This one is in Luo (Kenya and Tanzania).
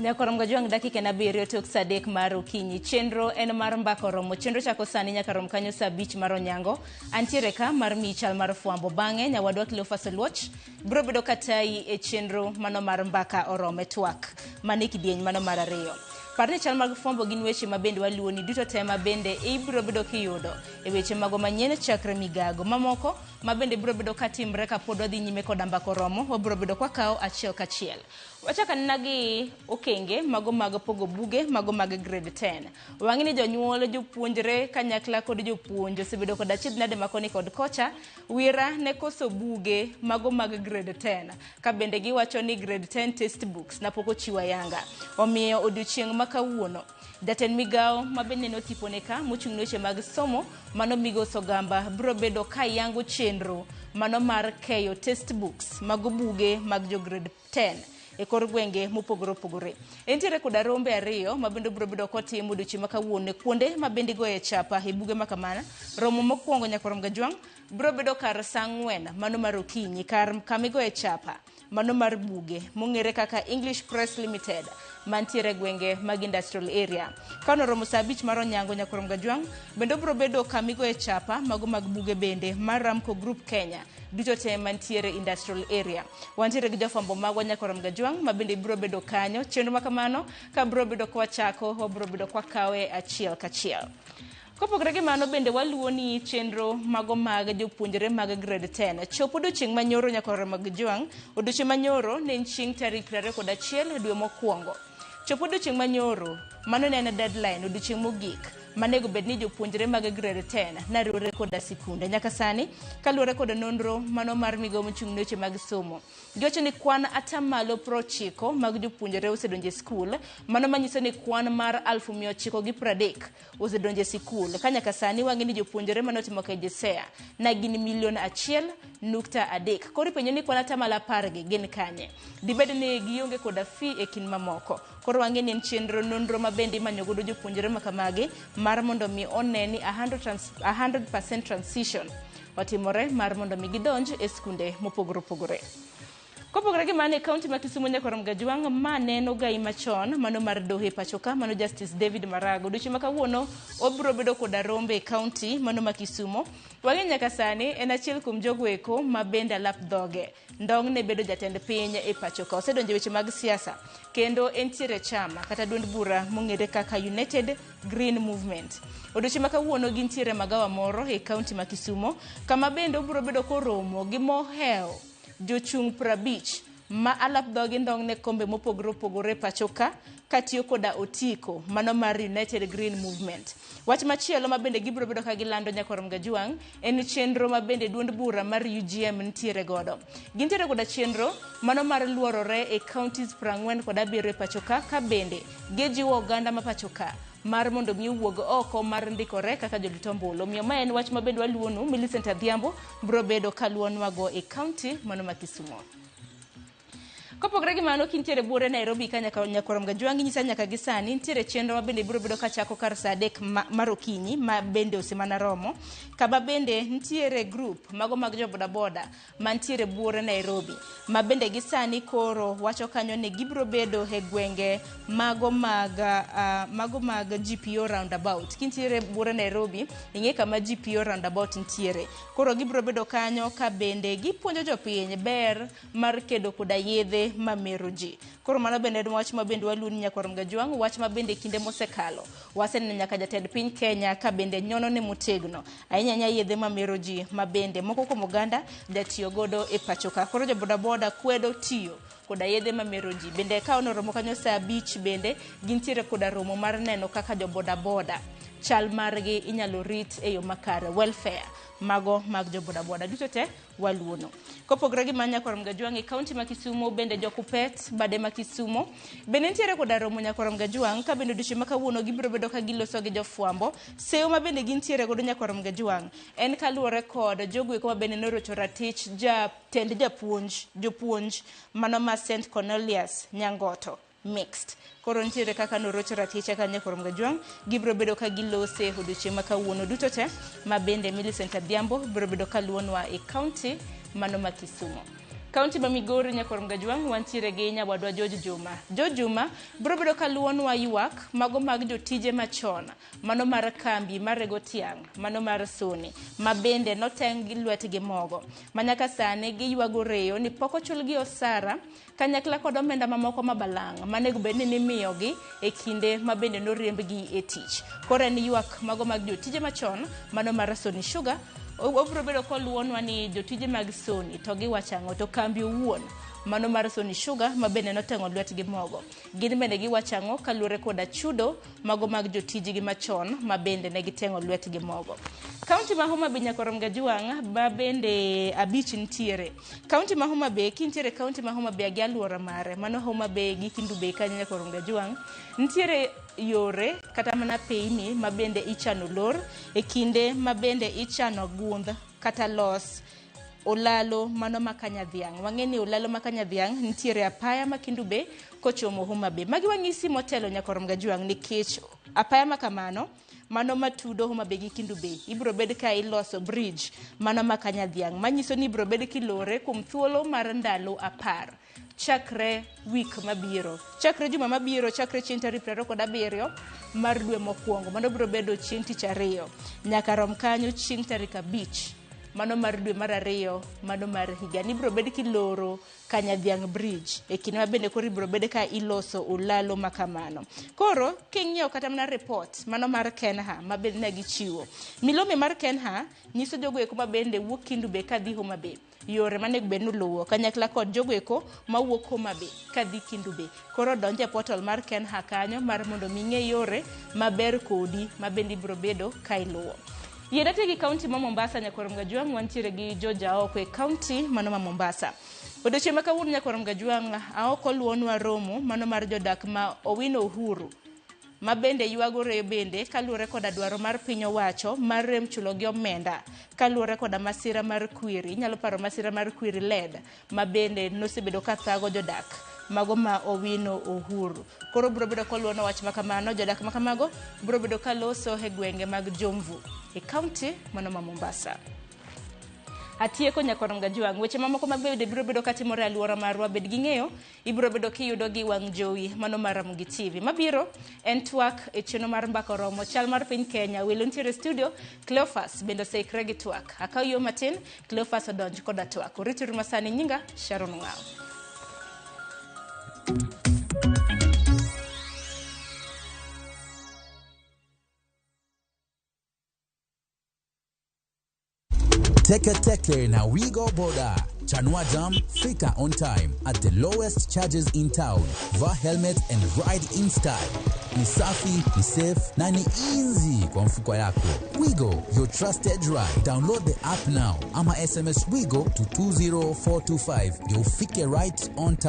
Nyakorom Gajwang' dakika en 7 tok saa 3 mar okinyi. Chenro en mar mbaka oromo. Chenro chako sani nyaka rom kanyo saa 5 mar onyango. Antiere ka mar miyi chal mar fwambo. Bang'e nyawadwa Cleophas Oluoch biro bedo katayi e chenro mano mar mbaka oromo e twak mane kidieny mano mar 2. Par ni chal mag fwambo gin weche ma bende waluwoni duto te ma bende ibiro bedo kiyudo e weche mago manyien chakre migago. Mamoko ma bende biro bedo katimre kapod wadhi nyime koda mbaka oromo, wabiro bedo kwakawo achiel kachiel. Wachako anena gi okenge mago mag pogo buge mago mag grade 10. Wang'e ni jonyuol, jopuonjre kanyakla kod jopuonj osebedo kod achiedh nade ma koni kod kocha wira ne koso buge mago mag grade 10. Ka bende giwacho ni grade 10 textbooks napok ochiw ayanga. Omiyo odiochieng' ma kawuono, jatend migawo ma bende neno tipone ka mochung' ne weche mag somo mano Migosi Ogamba biro bedo ka yango chenro mano mar keyo textbooks mago buge mag jo grade 10 e kor gwenge mopogore opogore. Entiere koda rombe 2 ma bende biro bedo kotimo odiochieng' ma kawuono e kuonde ma bende igoye chapa e buge ma kamano. Romo mokwongo nyaka rom Gajwang' biro bedo kar saa 4 mano mar okinyi kar kama igoye chapa mano mar buge mong'ere kaka English Press Limited mantiere e gwenge mag industrial area. Ka noromo saa 5 mar onyango nyaka rom Gajwang' bende obiro bedo kama igoye chapa mago mag buge bende mar Ramco Group Kenya duto te mantiere industrial area. Wantiere gi jofwambo magwa nyaka rom Gajwang' ma bende biro bedo kanyo. Chenro ma kamano ka biro bedo kwachako wabiro bedo kwakawe achiel kachiel. Kopogore gi mano bende waluwo ni chenro mago mag jopuonjre mag grade 10 chopo odiochieng' manyoro nyaka rom Gajwang'. Odiochieng' manyoro ne en chieng' tarik 21 dwe mokwongo. Chopo odiochieng' manyoro, mano ne en deadline odiochieng' mogik manego bed ni jopuonjre mag grade 10 nariwore koda sikunde. Nyaka sani, kaluwore kod nonro mano mar migawo mochung' ne weche mag somo, giwacho ni kwan atamalo 90 mag jopuonjre osedonjo e skul, mano manyiso ni kwan mar 930 osedonjo e sikul. Ka nyaka sani wang'e ni jopuonjre mane otimo KJSEA na gin milion 1.3. Koro ipenjo ni kwan atamalo 10 gi gin kanye? Dibed ni gionge koda fee e kind mamoko. Koro wang'e ni en chenro nonro ma bende imanyo godo jopuonjre ma kamagi mar mondo mi one ni 100% transition otimore mar mondo mi gidonj e skunde mopogore opogore. Kopogore gi mano e kaunti ma Kisumu nyaka rom Gajwang' ma neno gai machon mano mar doho e pacho ka mano Justice David Maraga. Odiochieng' ma kawuono obiro bedo koda rombe e kaunti mano ma Kisumu. Wang'e nyaka sani en achiel kuom jogo eko ma bende alap dhoge ndong' ne bedo jatend piny e pacho ka. Osedonjo e weche mag siasa kendo entiere chama kata duond bura mong'ere kaka United Green Movement. Odiochieng' ma kawuono gintiere magawa moro e kaunti ma Kisumu kama bende obiro bedo koromo gi mohewo jochung' 50 ma alap dhogi ndong' ne kombe mopogore opogore pacho ka katiyo koda otiko mano mar United Green Movement. Wach machielo ma bende gibiro bedo ka gilando nyakwar Mgajwang' en chenro ma bende duond bura mar UGM nitiere godo. Gintiere koda chenro mano mar luorore e counties 47 e pacho ka ka bende gijiwo oganda ma pacho ka mar mondo mi owuog oko mar ndikore kaka jolut ombulu. Omiyo ma en wach ma bende waluwonu Millicent Adhiambo biro bedo kaluwonwago e county mano ma Kisumu. Kopogore gi mano kintiere buore Nairobi ka nyaka nyakwar Mgajwang' inyisa nyaka gi sani nitiere chenro ma bende biro bedo kachako kar saa 3 mar okinyi ma bende osemana romo kama bende nitiere group mago mag jo bodaboda mantiere buore Nairobi ma bende gi sani koro wacho kanyo ni gibiro bedo e gwenge mago mag mago mag GPO roundabout. Kintiere buore Nairobi ing'e kama GPO roundabout nitiere. Koro gibiro bedo kanyo ka bende gipuonjo jopiny ber mar kedo koda yedhe mamero ji. Koro mano bende en wach ma bende waluwo ni nyakwar Mgajwang', wach ma bende kinde mosekalo waseneno nyaka jatend piny Kenya ka bende nyono ne motegno ahinya ahinya yedhe mamero ji ma bende moko kuom oganda jatiyo godo e pacho ka. Koro jo bodaboda kwedo tiyo koda yedhe mamero ji. Bende ka onoromo kanyo saa 5 bende gintiere koda romo mar neno kaka jo bodaboda chal margi inyalo rit e yo makare, welfare mago mag jo bodaboda duto te waluono. Kopogore gi mano nyakwar Mgajwang' e kaunti ma Kisumu bende jokupet bade ma Kisumu bende nitiere koda romo nyakwar Mgajwang' ka bende odiochieng' ma kawuono gibiro bedo ka giloso gi jofwambo. Seyo ma bende gintiere godo nyakwar Mgajwang' en kaluwore kod jogo eko ma bende norocho ratich jatend japuonj jopuonj mano ma St Cornelius Nyangoto Mixed. Koro nitiere kaka norocho ratiche ka nyakwar Mgajwang' gibiro bedo ka gilose odiochieng' ma kawuono duto te ma bende Millicent Adhiambo biro bedo ka luwonwa e kaunti mano ma Kisumu. Kaunti ma Migori Nyakwar Mgajwang' wantiere gi nyawadwa George Juma. George Juma biro bedo kaluwonwa ywak mago mag jotije machon, mano mar kambi marego tiang', mano mar Sony, ma bende noteng' gi lwetgi mogo. Ma nyaka sani giywago reyo ni pok ochulgi osara kanyakla kod omenda mamoko mabalang' manego bed ni nimiyogi e kinde ma bende noriembgi e tich. Koro en ywak mago mag jotije machon, mano mar Sony Sugar. Obiro bedo koluwonwa ni jotije mag Sony to giwacho ang'o, to kambi owuon mano mar Sony Sugar ma bende noteng'o lwetgi mogo, gin bende giwacho ang'o kaluwore koda chudo mago mag jotijgi machon ma bende ne giteng'o lwetgi mogo. Kaunti ma Homa Bay Nyakwar Mgajwang' ma bende abich nitiere. Kaunti ma Homa Bay, kintiere kaunti ma Homa Bay gi aluora mare, mano Homa Bay gi Kendu Bay kanyo Nyakwar Mgajwang', nitiere yore kata mana peyni ma bende ichano lor e kinde ma bende ichano gundh kata los olalo mano ma Kanyadhiang'. Wang'e ni olalo ma Kanyadhiang' nitiere apaya ma Kendu Bay kochomo Homa Bay. Magi wang'isi motelo Nyakwar Mgajwang' nikech apaya ma kamano mano matudo Homa Bay gi Kendu Bay ibiro bed ka iloso bridge mano ma Kanyadhiang' manyiso ni ibiro bed kilore kuom thuolo mar ndalo 10 chakre wik mabiro, chakre juma mabiro, chakre chieng' tarik 27 mar dwe mokwongo, mano biro bedo chieng' tich ariyo nyaka rom kanyo chieng' tarik 5 mano mar dwe mar ariyo mano mar higa ni ibiro bed kiloro Kanyadhiang' Bridge e kinde ma bende koro ibiro bed ka iloso olalo ma kamano. Koro king'iyo kata mana report mano mar Kenha ma bende ne gichiwo, milome mar Kenha nyiso jogo eko ma bende wuok Kendu Bay kadhi Homa Bay yore manego bed ni oluwo kanyakla kod jogo eko mawuok Homa Bay kadhi Kendu Bay. Koro donj e portal mar Kenha kanyo mar mondo mi ing'e yore maber kodi ma bende ibiro bedo ka iluwo. Yier gi kaunti ma Mombasa Nyakwar Mgajwang' wantiere gi George Aoko e kaunti mano ma Mombasa. Odiochieng' ma kawuono Nyakwar Mgajwang' Aoko luwonwa romo mano mar jodak ma Owino Uhuru ma bende ywago reyo bende kaluwore koda dwaro mar piny owacho mar rem chulo gi omenda kaluwore koda masira mar kwiri. Inyalo paro masira mar kwiri led ma bende nosebedo ka thago jodak mago ma Owino Uhuru. Koro biro bedo koluwono wach ma kamano, jodak ma kamago biro bedo ka loso e gwenge mag Jomvu e kaunti mano ma Mombasa. Atieko Nyakwar Mgajwang', weche mamoko ma bende biro bedo katimore e aluora marwa bed gi ng'eyo ibiro bedo kiyudo gi wang' jowi mano mar Ramogi TV. Mabiro en twak e chenro mar Mbaka Oromo, chal mar piny Kenya. Welo nitiere e studio, Cleophas bende oseikre gi twak. Akaw yo matin, Cleophas odonj koda twak. Oritiuru masani, nyinga Sharon Ng'aw. Teke Teke na Wigo Boda. Chanua Jam, fika on time at the lowest charges in town. Vaa helmet and ride in style. Ni safi, ni safe na ni easy kwa mfuko yako. Wigo, your trusted ride. Download the app now ama SMS Wigo to 20425 ndio ufike right on time.